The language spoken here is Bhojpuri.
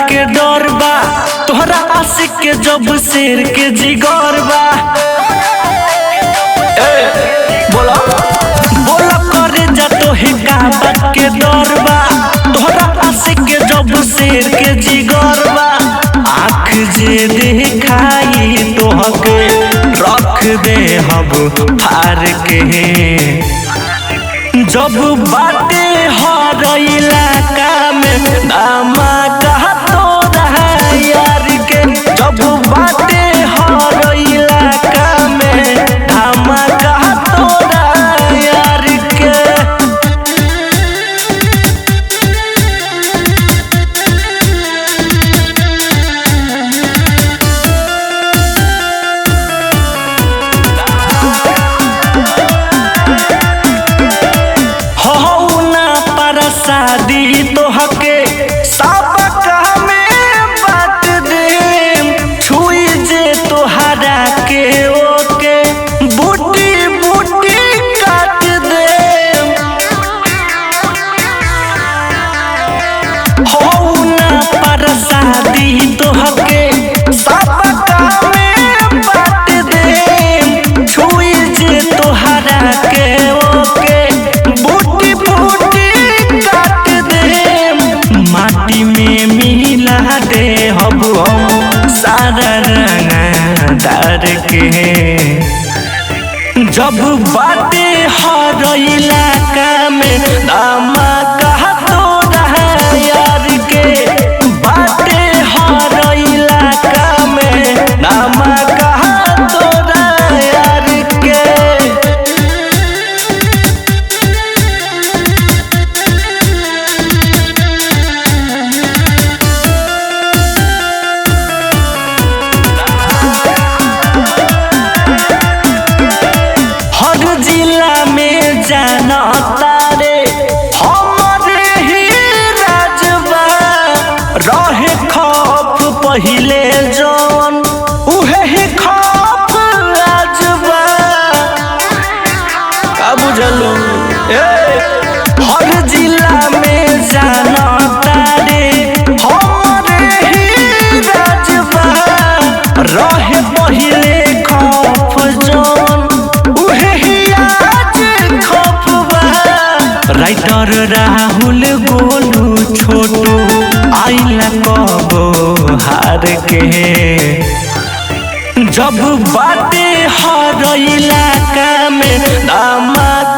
के डर बा तोहरा आशिक के जब शेर के जिगर बा। ए, बोला बोला करे जा तोहे का बात के डर बा तोहरा आशिक के जब शेर के जिगर बा। आँख जे देखाई तोहके रख दे हब फार के। जब बाटे हर इलाका में धमाका तोरा यार के। जब बाटे हर इलाका में धमाका तोरा यार के। हो ना पर शादी तोहके सबक में बात दे। छुई जे तोहरा के ओके बूटी बूटी काट दे। हो ना पर शादी तोहके सबक में बात दे। छुई जे तोहरा के ओके बूटी बूटी काट दे। माटी में मिला दे हब हम सारा रंगदार के। जब बाटे हर इलाका में धमाका तोरा यार के। बाटे हर इलाका में धमाका तोरा यार के। हर जिला में जानता रे हमारे ही राजवा। रहे खौफ पहिले जौन उहे ही खौफ राजवा। का बुझलू ए हर जिला में जानता रे हमारे ही राजवा। रहे पहिले खौफ जौन उहे ही आज खौफ बा। राइटर राहुल गोलू छोटू आइला कबो हार के। जब बाटे हर इलाका में धमाका